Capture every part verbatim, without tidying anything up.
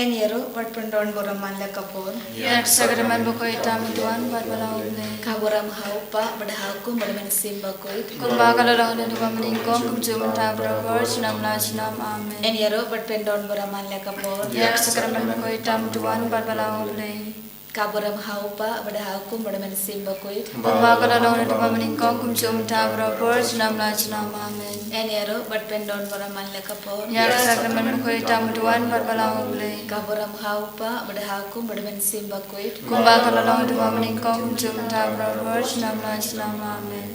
Ïaroh bad pyndon burom man la ka por. Ïa ka sakramen bakhuid tam u Trai bad ba la U Blei. Ka burom ha u Kpa bad ha u Khun bad ha u Mynsiem Bakhuid. Kumba ka la long naduh ba mynnyngkong, kumjuh mynta, baroh por, junom la junom. Amen. Ïaroh bad pyndon burom man la ka por. Ïa ka sakramen bakhuid tam u Trai bad ba la U Blei. Ka burom ha u Kpa bad ha u Khun bad ha u Mynsiem Bakhuid. Kumba ka la long naduh ba mynnyngkong, kumjuh mynta, baroh por, junom la junom. Amen. Ïaroh bad pyndon burom man la ka por. Ïa ka sakramen bakhuid tam u Trai bad ba la U Blei. Ka burom ha u Kpa bad ha u Khun bad ha u Mynsiem Bakhuid. Kumba ka la long naduh ba mynnyngkong, kumjuh mynta, baroh por, junom la junom. Amen.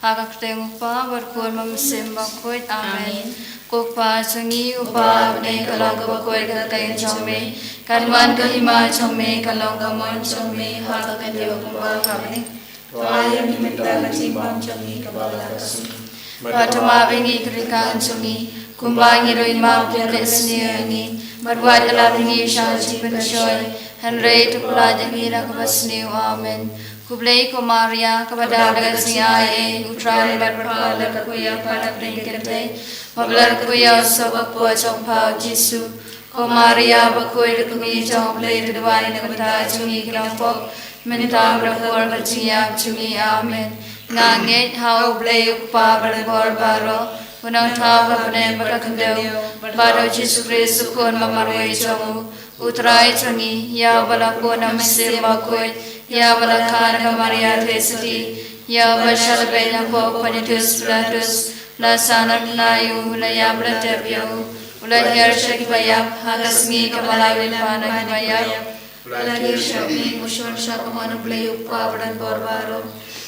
Ha ka kyrteng u Kpa bad u Khun bad u Mynsiem Bakhuid. Amen. Amen. Ko Kpa jong ngi uba ha bneng, ka long kaba khuid ka kyrteng jong me. Kan wan ka hima jong me, kan long ka mon jong me ha ka khyndew kumba ha bneng. To ai ïa ngi mynta ka jingbam jong ngi kaba la ka sngi. Bad to map ïa ngi ki jingkyrkhu jong ngi, kumba ngi ruh ngi map ïa kiba sniew ïa ngi. Bad wat ïalam ïa ngi sha ka jingpynshoi, hynrei to pynlait ïa ngi na kaba sniew. Amen. Khublei ko Maria, kaba don da ka jingaiei, U Trai u don bad pha, la ka khuid ïa pha hapdeng ki kynthei, bad la ka khuid ïa u soh bakpoh jong pha u Jisu. Ko Maria bakhuid, ka kmie jong U Blei, to duwai na ka bynta jong ngi ki nongpop, mynta bad ha ka por ka jingïap jong ngi. Amen. Nga ngeit ha U Blei U Kpa Baroh, baroh, U Nongthaw ha bneng bad ha ka khyndew, bad ha U Jisu Khrist U Khun ba marwei jong u, U Trai jong ngi, ïa uba la pun ha u Mynsiem Bakhuid, ïa uba la kha na ka Maria Theisotti, ïa uba la shah lybeiñ hapoh u Pontius Pilatus, la sah na kynta ïa u, la ïap, la tep ïa u, u la hiar sha kiba ïap, ha ka sngi kaba laiphew na kiba ïap, u la kiew sha bneng, u shon sha ka mon U Blei U Kpa Baroh, baroh.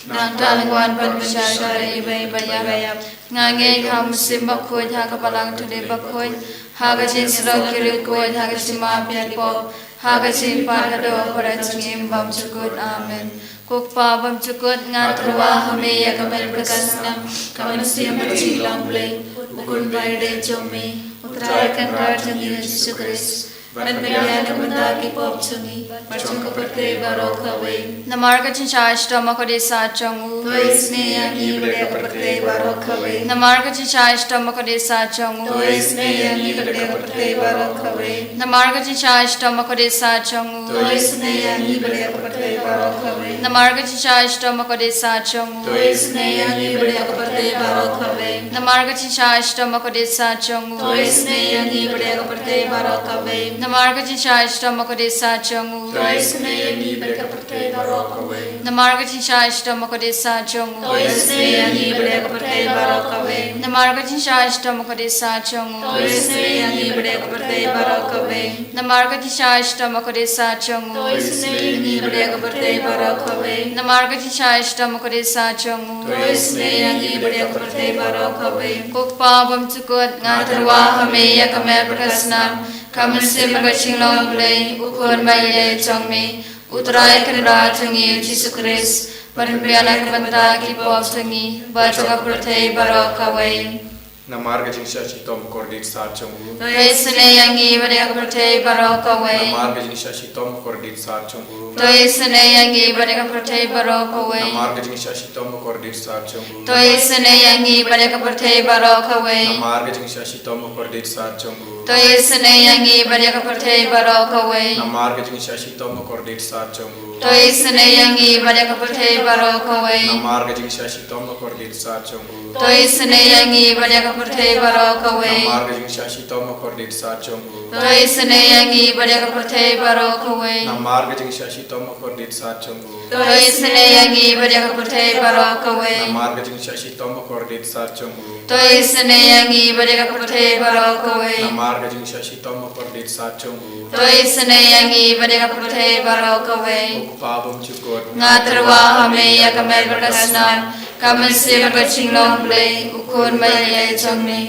Nangta un wan ban bishar ïa kiba ïap. Nga ngeit ha u Mynsiem Bakhuid, ha ka Balang Thylliej Bakhuid, ha ka jingshlur ki riewkhuid, ha ka jingmap ïa ki pop, ha ka jingpyndonkam ïa ka jingim bymjukut. Amen. Ko Kpa bymjukut, nga tyrwa ha me ïa ka mer bad ka snam, ka mynsiem bad ka jinglong Blei, U Khun ba ïadei jong me, U Trai Kynrad jong ngi U Jisu Khrist. Ban pynbiang na ka bynta ki pop jong ngi bad jong ka pyrthei baroh kawei. Namar ka jingshah shitom bakhuid sat jong u, to isynei ïa ngi bad ïa ka pyrthei baroh kawei. Namar ka jingshah shitom bakhuid sat jong u, to isynei ïa ngi bad ïa ka pyrthei baroh kawei. Namar ka jingshah shitom bakhuid sat jong u, to isynei ïa ngi bad ïa ka pyrthei baroh kawei. Namar ka jingshah shitom bakhuid sat jong u, to isynei ïa ngi bad ïa ka pyrthei baroh kawei. Namar ka jingshah shitom bakhuid sat jong u, to isynei ïa ngi bad ïa ka pyrthei baroh kawei. Namar ka jingshah shitom bakhuid sat jong u, to isynei ïa ngi bad ïa ka pyrthei baroh kawei. Namar ka jingshah shitom bakhuid sat jong u, to isynei ïa ngi bad ïa ka pyrthei baroh kawei. Namar ka jingshah shitom bakhuid sat jong u, to isynei ïa ngi bad ïa ka pyrthei baroh kawei. Namar ka jingshah shitom bakhuid sat jong u, to isynei ïa ngi bad ïa ka pyrthei baroh kawei. Namar ka jingshah shitom bakhuid sat jong u, to isynei ïa ngi bad ïa ka pyrthei baroh kawei. Ko Kpa bymjukut, nga tyrwa ha me ïa ka mer bad ka snam, ka mynsiem bad ka jinglong Blei, U Khun ba ïadei jong me, U Trai Kynrad jong ngi U Jisu Khrist, ban pynbiang na ka bynta ki pop jong ngi bad jong ka pyrthei baroh kawei. Namar ka jingshah shitom bakordit sat jong u, to isynei ïa ngi bad ïa ka pyrthei baroh kawei. Namar ka jingshah shitom bakordit sat jong u, to isynei ïa ngi bad ïa ka pyrthei baroh kawei. Namar ka jingshah shitom bakordit sat jong u, to isynei ïa ngi bad ïa ka pyrthei baroh kawei. Namar ka jingshah shitom bakordit sat jong u, to isynei ïa ngi bad ïa ka pyrthei baroh kawei. Namar ka jingshah shitom bakordit sat jong u, to isynei ïa ngi bad ïa ka pyrthei baroh kawei. Namar ka jingshah shitom bakordit sat jong u, to isynei ïa ngi bad ïa ka pyrthei baroh kawei. Namar ka jingshah shitom bakordit sat jong u, to isynei ïa ngi bad ïa ka pyrthei baroh kawei. Namar ka jingshah shitom bakordit sat jong u, to isynei ïa ngi bad ïa ka pyrthei baroh kawei. Namar ka jingshah shitom bakordit sat jong u, to isynei ïa ngi bad ïa ka pyrthei baroh kawei. Namar ka jingshah shitom bakordit sat jong u, to isynei ïa ngi bad ïa ka pyrthei baroh kawei. Ko Kpa bymjukut, nga tyrwa ha me ïa ka mer bad ka snam, ka mynsiem bad ka jinglong Blei, U Khun ba ïadei jong me,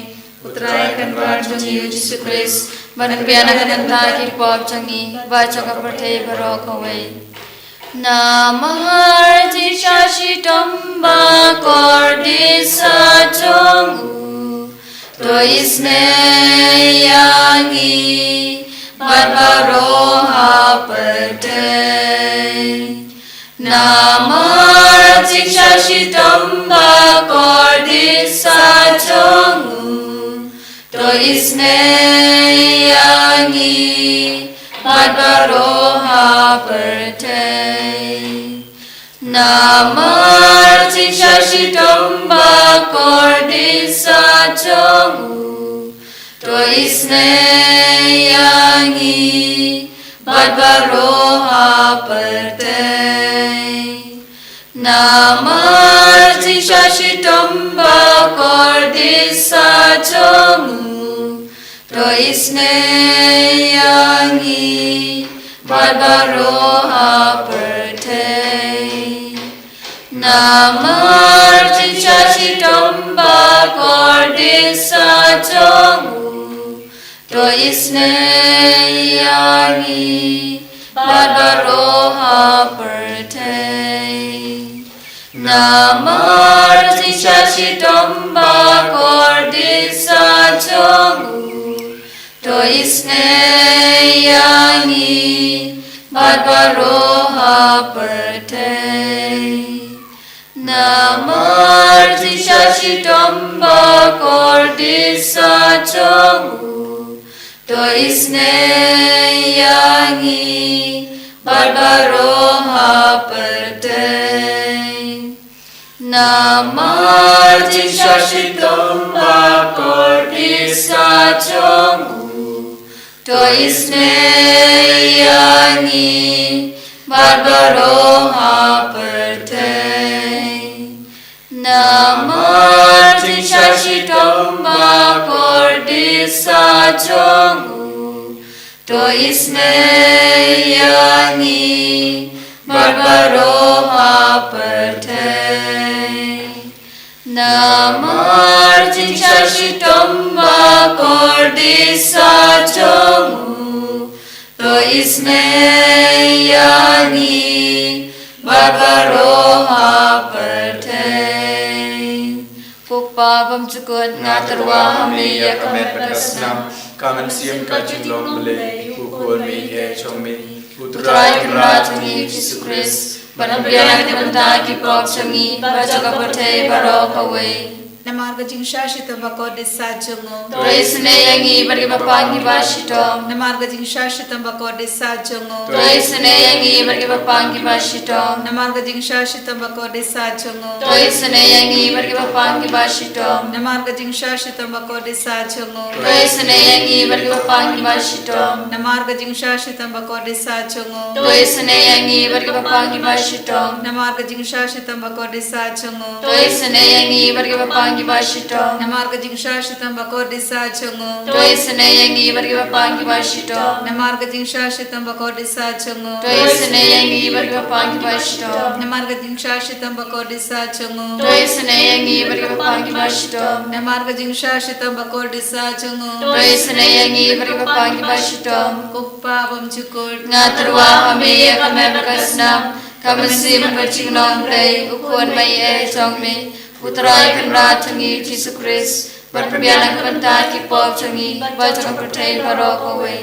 U Trai Kynrad jong ngi U Jisu Khrist, ban pynbiang na ka bynta ki pop jong ngi bad jong ka pyrthei baroh kawei. Namar ka jingshah shitom bakordit sat jong u, to isynei ïa ngi bad baroh ha pyrthei. Namar ka jingshah shitom bakordit sat jong u, to isynei ïa ngi bad baroh ha pyrthei. Namar jingshah shitom ba kordit sah jong u, to isynei ïa ngi bad baroh ha pyrthei. Namar jingshah shitom ba kordit sah jong u, to isynei ïa ngi bad baroh ha pyrthei. Namar jingshah shitom ba kordit sah jong u, to isynei ïa ngi bad baroh ha pyrthei. Namar jingshah shitom ba kordit sah jong u, to isynei ïa ngi bad baroh ha pyrthei. Namar jingshah shitom ba kordit sah jong u, to isynei ïa ngi bad baroh ha pyrthei. Namar jingshah shitom ba kordit sah jong u, to isynei ïa ngi bad baroh ha pyrthei. Namar jingshah shitom ba kordit sah jong u, to isynei ïa ngi bad baroh ha pyrthei. Namar jingshah shitom ba kordit sah jong u, to isynei ïa ngi bad baroh ha pyrthei. Ko Kpa bymjukut, nga tyrwa ha me ïa ka met bad ka snam, ka mynsiem ka jinglong Blei, u Khun mei eh jong me, U Trai Kynrad jong ngi Jisu Khrist, ban pynbiang na ka bynta ki pop jong ngi bad jong ka pyrthei baroh kawei. Namar ka jingshah shitom ba kordit sah jong u, to isynei ïa ngi bad kiba pang kiba shitom. Namar ka jingshah shitom ba kordit sah jong u, to isynei ïa ngi bad kiba pang kiba shitom. Namar ka jingshah shitom ba kordit sah jong u, to isynei ïa ngi bad kiba pang kiba shitom. Namar ka jingshah shitom ba kordit sah jong u, to isynei ïa ngi bad kiba pang kiba shitom. Namar ka jingshah shitom ba kordit sah jong u, to isynei ïa ngi bad kiba pang kiba shitom. Namar ka jingshah shitom ba kordit sah jong u, to isynei ïa ngi bad kiba pang kiba shitom. Namar ka jingshah shitom ba kordit sah jong u, to isynei ïa ngi bad kiba pang kiba shitom. Namar ka jingshah shitom ba kordit sah jong u, to isynei ïa ngi bad kiba pang kiba shitom. Namar ka jingshah shitom ba kordit sah jong u, to isynei ïa ngi bad kiba pang kiba shitom. Namar ka jingshah shitom ba kordit sah jong u, to isynei ïa ngi bad kiba pang kiba shitom. Ko Kpa bymjukut, nga tyrwa ha me ïa ka met bad ka snam, ka mynsiem bad ka jinglong Blei, U Khun mei eh jong me, U Trai Kynrad jong ngi Jisu Khrist, ban pynbiang na ka bynta ki pop jong ngi bad jong ka pyrthei baroh kawei.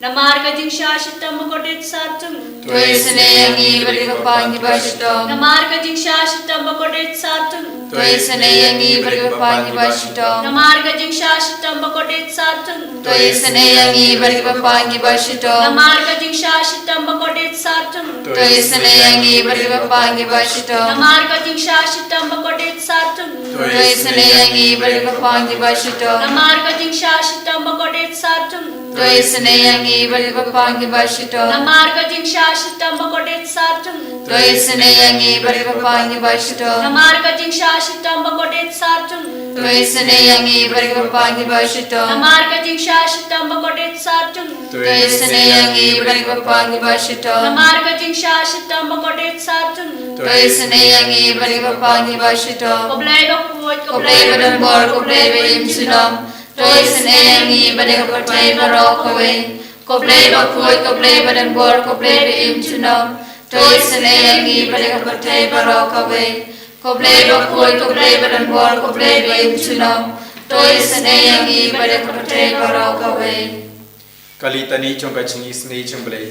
Namar ka jingshah shitom ba kordit sah jong u, to isynei ïa ngi bad kiba pang kiba shitom. Namar ka jingshah shitom ba kordit sah jong u, to isynei ïa ngi bad kiba pang kiba shitom. Namar ka jingshah shitom ba kordit sah jong u, to isynei ïa ngi bad kiba pang kiba shitom. Namar ka jingshah shitom ba kordit sah jong u, to isynei ïa ngi bad kiba pang kiba shitom. Namar ka jingshah shitom ba kordit sah jong u, to isynei ïa ngi bad kiba pang kiba shitom. Namar ka jingshah shitom ba kordit sah jong u, to isynei ïa ngi bad kiba pang kiba shitom. Namar ka jingshah shitom ba kordit sah jong u, to isynei ïa ngi bad kiba pang kiba shitom. Namar ka jingshah shitom ba kordit sah jong u, to isynei ïa ngi bad kiba pang kiba shitom. Namar ka jingshah shitom ba kordit sah jong u, to isynei ïa ngi bad kiba pang kiba shitom. Namar ka jingshah shitom ba kordit sah jong u, to isynei ïa ngi bad kiba pang kiba shitom. Ko Blei bakhuid, ko Blei badonbor, ko Blei ba im junom, to isynei ïa ngi bad ïa ka pyrthei baroh kawei. Ko Blei bakhuid, ko Blei badonbor, ko Blei ba im junom, to isynei ïa ngi bad ïa ka pyrthei baroh kawei. Ko Blei bakhuid, ko Blei badonbor, ko Blei ba im junom, to isynei ïa ngi bad ïa ka pyrthei baroh kawei. Ka litani jong ka jingisynei jong Blei.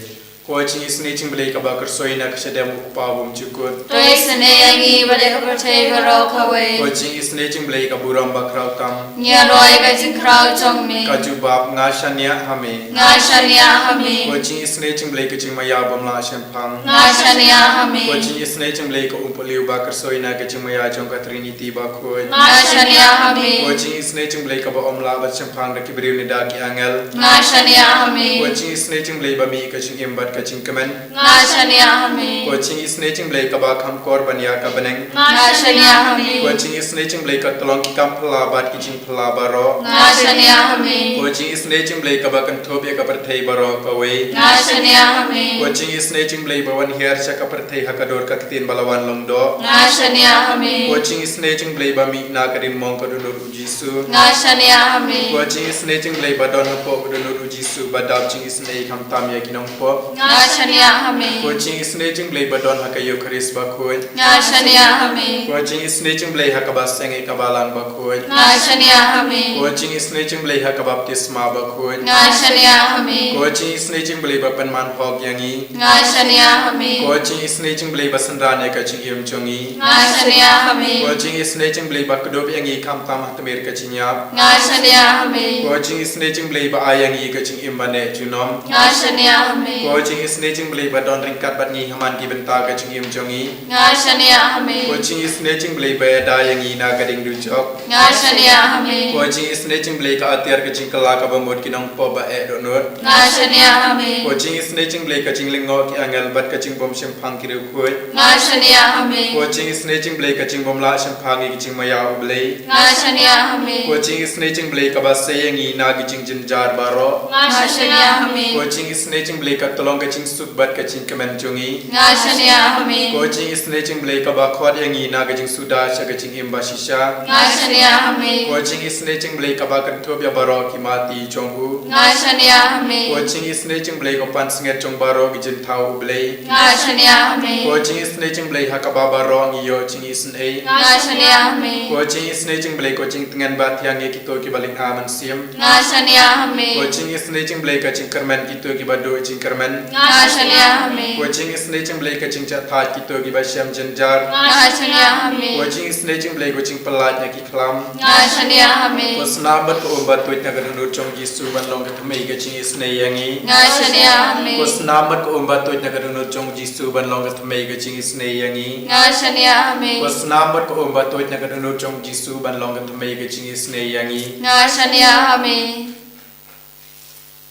Ko jingisynei jong U Blei kaba kyrsoi na ka shadem U Kpa bymjukut. To isynei ïa ngi bad ïa ka pyrthei baroh kawei. Ko jingisynei jong U Blei ka burom bakhraw tam. Ngi ïa roi ka jingkhraw jong me. Ka jubab, nga shaniah ha me. Nga shaniah ha me. Ko jingisynei jong U Blei ka jingmaïa bym lah shemphang. Nga shaniah ha me. Ko jingisynei jong U Blei ka umpohliew ba kyrsoi na ka jingmaïa jong ka Trinity bakhuid. Nga shaniah ha me. Ko jingisynei jong U Blei kaba ym lah ban shemphang da ki briew ne da ki angel. Nga shaniah ha me. Ko jingisynei jong U Blei ba mih ka jingim bad ka jingkmen. Nga shaniah ha me. Ko jingisynei jong U Blei kaba kham kor ban ïa ka bneng. Nga shaniah ha me. Ko jingisynei jong U Blei ka tyllong ki kam phylla bad ki jingphylla baroh. Nga shaniah ha me. Ko jingisynei jong U Blei kaba kynthup ïa ka pyrthei baroh kawei. Nga shaniah ha me. Ko jingisynei jong U Blei ba wan hiar sha ka pyrthei ha ka dur ka ktien ba la wan long doh. Nga shaniah ha me. Ko jingisynei jong U Blei ba mih na ka diengmong ka dohnud U Jisu. Nga shaniah ha me. Ko jingisynei jong U Blei ba don hapoh ka dohnud U Jisu ba dap jingisynei khamtam ïa ki nongpop. Nga shaniah ha me. Ko jingisynei jong U Blei ba don ha ka Eukharist bakhuid. Nga shaniah ha me. Ko jingisynei jong U Blei ha kaba seng ïa ka balang bakhuid. Nga shaniah ha me. Ko jingisynei jong U Blei ha ka baptisma bakhuid. Nga shaniah ha me. Ko jingisynei jong U Blei ba pynman hok ïa ngi. Nga shaniah ha me. Ko jingisynei jong U Blei ba synran ïa ka jingim jong ngi. Nga shaniah ha me. Ko jingisynei jong U Blei ba kdup ïa ngi khamtam ha tmier ka jingïap. Nga shaniah ha me. Ko jingisynei jong U Blei ba ai ïa ngi ka jingim ba neh junom. Nga shaniah ha me. Ko jingisynei jong U Blei ba don ryngkat bad ngi ha man ki bynta ka jingim jong ngi. Nga shaniah ha me. Ko jingisynei jong U Blei ba ïada ïa ngi na ka diengdujok. Nga shaniah ha me. Ko jingisynei jong U Blei ka atiar ka jingkylla kaba mut ki nongpop ba eh dohnud. Nga shaniah ha me. Ko jingisynei jong U Blei ka jinglyngngoh ki angel bad ka jingbymshemphang ki riewkhuid. Nga shaniah ha me. Ko jingisynei jong U Blei ka jingbymlah shemphang ïa ki jingmaïa U Blei. Nga shaniah ha me. Ko jingisynei jong U Blei kaba sei ïa ngi na ki jingjynjar baroh. Nga shaniah ha me. Ko jingisynei jong U Blei ka tyllong ka jingsuk bad ka jingkmen jong ngi. Nga shaniah ha me. Ko jingisynei jong U Blei kaba khot ïa ngi na ka jingsuda sha ka jingim bashisha. Nga shaniah ha me. Ko jingisynei jong U Blei kaba kynthup ïa baroh ki mati jong u. Nga shaniah ha me. Ko jingisynei jong U Blei ka pansngiat jong baroh ki jingthaw U Blei. Nga shaniah ha me. Ko jingisynei jong U Blei ha kaba baroh ngi ïoh jingisynei. Nga shaniah ha me. Ko jingisynei jong U Blei ka jingtngen ba thiang ïa kito kiba lynga mynsiem. Nga shaniah ha me. Ko jingisynei jong U Blei ka jingkyrmen kito kiba duh jingkyrmen. Nga shaniah ha me. Ko jingisynei jong U Blei ka jingjahthait kito kiba shem jynjar. Nga shaniah ha me. Ko jingisynei jong U Blei ka jingpyllait na ki khlam. Nga shaniah ha me. Ko snam bad ka um ba tuid na ka dohnud jong Jisu ban long ka thymmei ka jingisynei ïa ngi. Nga shaniah ha me. Ko snam bad ka um ba tuid na ka dohnud jong Jisu ban long ka thymmei ka jingisynei ïa ngi. Nga shaniah ha me. Ko snam bad ka um ba tuid na ka dohnud jong Jisu ban long ka thymmei ka jingisynei ïa ngi. Nga shaniah ha me.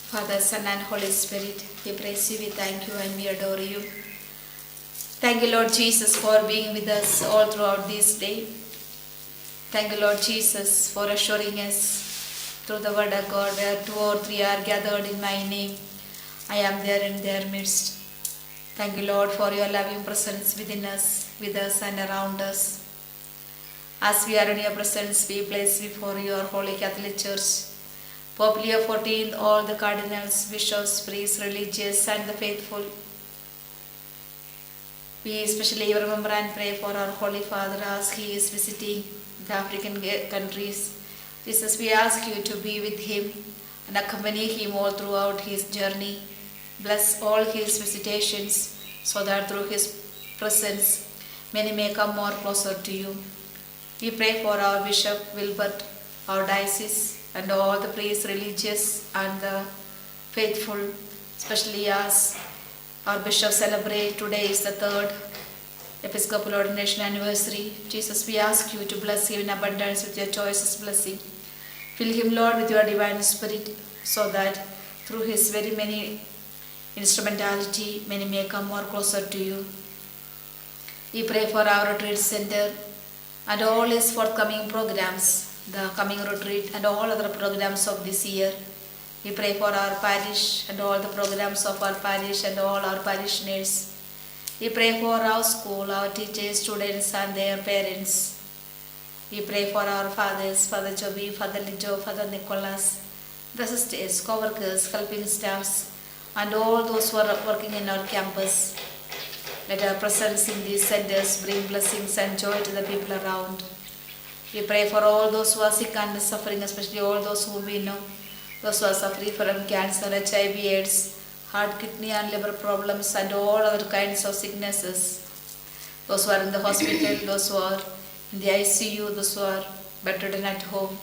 Father, Son, and Holy Spirit, we praise you, we thank you, and we adore you. Thank you, Lord Jesus, for being with us all throughout this day. Thank you, Lord Jesus, for assuring us through the Word of God, "Where two or three are gathered in my name, I am there in their midst." Thank you, Lord, for your loving presence within us, with us, and around us. As we are in your presence, we place before you our Holy Catholic Church, Pope Leo fourteenth, all the cardinals, bishops, priests, religious, and the faithful. We especially remember and pray for our Holy Father as he is visiting the African ga- countries. Jesus, we ask you to be with him and accompany him all throughout his journey. Bless all his visitations so that through his presence many may come more closer to you. We pray for our Bishop Wilbert, our diocese, and all the priests, religious, and the faithful, especially as our Bishop celebrate today is the third Episcopal ordination anniversary. Jesus, we ask you to bless him in abundance with your choicest blessing. Fill him, Lord, with your divine spirit so that through his very many instrumentality, many may come more closer to you. We pray for our retreat center and all its forthcoming programs, the coming retreat and all other programs of this year. We pray for our parish and all the programs of our parish and all our parishioners. We pray for our school, our teachers, students, and their parents. We pray for our fathers, Father Joby, Father Lijo, Father Nicholas, the sisters, co-workers, helping staffs, and all those who are working in our campus. Let our presence in these centers bring blessings and joy to the people around. We pray for all those who are sick and suffering, especially all those who we know, those who are suffering from cancer, H I V, AIDS, heart, kidney, and liver problems, and all other kinds of sicknesses. Those who are in the hospital, those who are in the I C U, those who are bedridden at home.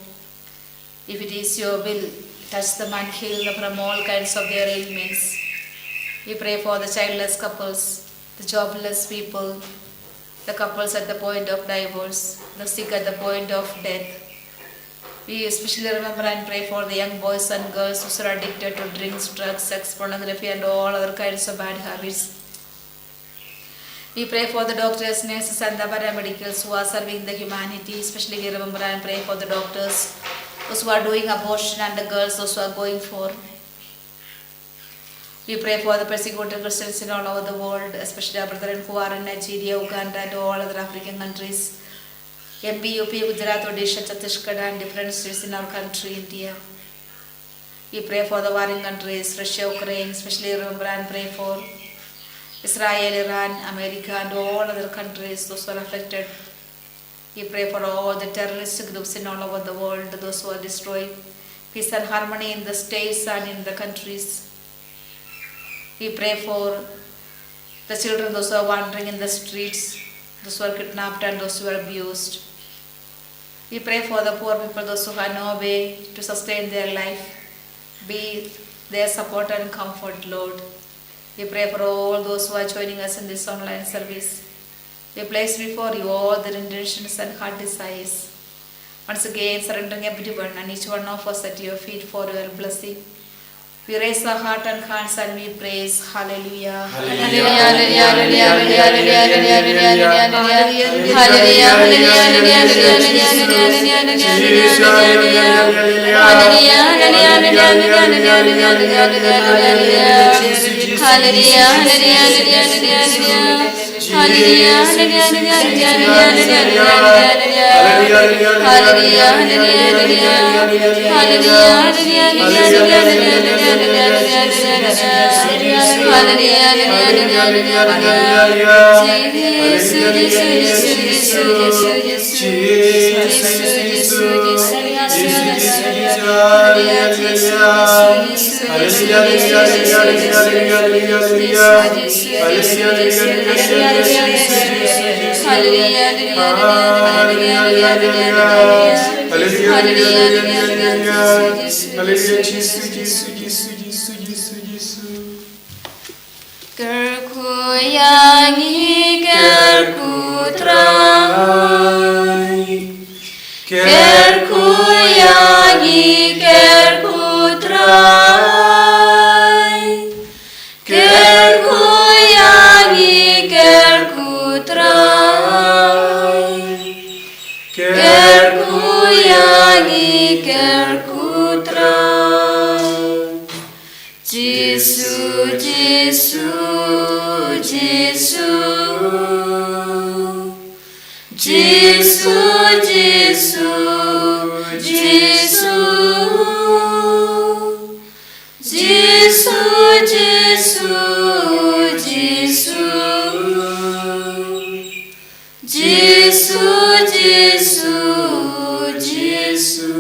If it is your will, touch them and heal them from all kinds of their ailments. We pray for the childless couples, the jobless people, the couples at the point of divorce, the sick at the point of death. We especially remember and pray for the young boys and girls who are addicted to drinks, drugs, sex, pornography, and all other kinds of bad habits. We pray for the doctors, nurses, and the paramedicals who are serving the humanity. Especially, we remember and pray for the doctors, those who are doing abortion, and the girls, those who are going for. We pray for the persecuted Christians in all over the world, especially our brethren who are in Nigeria, Uganda, and all other African countries, M P, U P, Gujarat, Odisha, Chhattisgarh, and different states in our country, India. We pray for the warring countries, Russia, Ukraine, especially remember and pray for Israel, Iran, America, and all other countries, those who are affected. We pray for all the terrorist groups in all over the world, those who are destroying peace and harmony in the states and in the countries. We pray for the children, those who are wandering in the streets, those who are kidnapped, and those who are abused. We pray for the poor people, those who have no way to sustain their life. Be their support and comfort, Lord. We pray for all those who are joining us in this online service. We place before you all their intentions and heart desires. Once again, surrendering everyone and each one of us at your feet for your blessing. We raise our heart and hands and we praise. Hallelujah. Hallelujah, hallelujah, hallelujah, hallelujah. Hallelujah, Jisu, Jisu, Jisu, Jisu, Jisu, Jisu. Kyrkhu ïa ngi, kyrkhu Trai. Kyrkhu ïa ngi, kyrkhu Trai. Kyrkhu ïa ngi, kyrkhu Trai. Kyrkhu ïa ngi, kyrkhu Trai. Jisu, Jisu, Jisu. Jisu, Jisu, Jisu. Jisu, Jisu, Jisu. Jisu, Jisu, Jisu.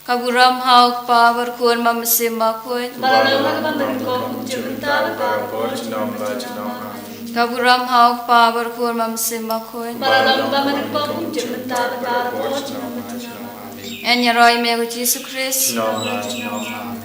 Ka burom ha u Kpa bad u Khun bad u Mynsiem Bakhuid. Ba la long ha kaba mynta, kum ka jingmynta, bad baroh junom la junom. Amen. Ka burom ha u Kpa bad u Khun bad u Mynsiem Bakhuid. Ba la long ha kaba mynta, kum ka jingmynta, bad baroh junom la junom. Amen. Ngan ïaroh ïa me ko Jisu Khrist. Junom la junom. Amen.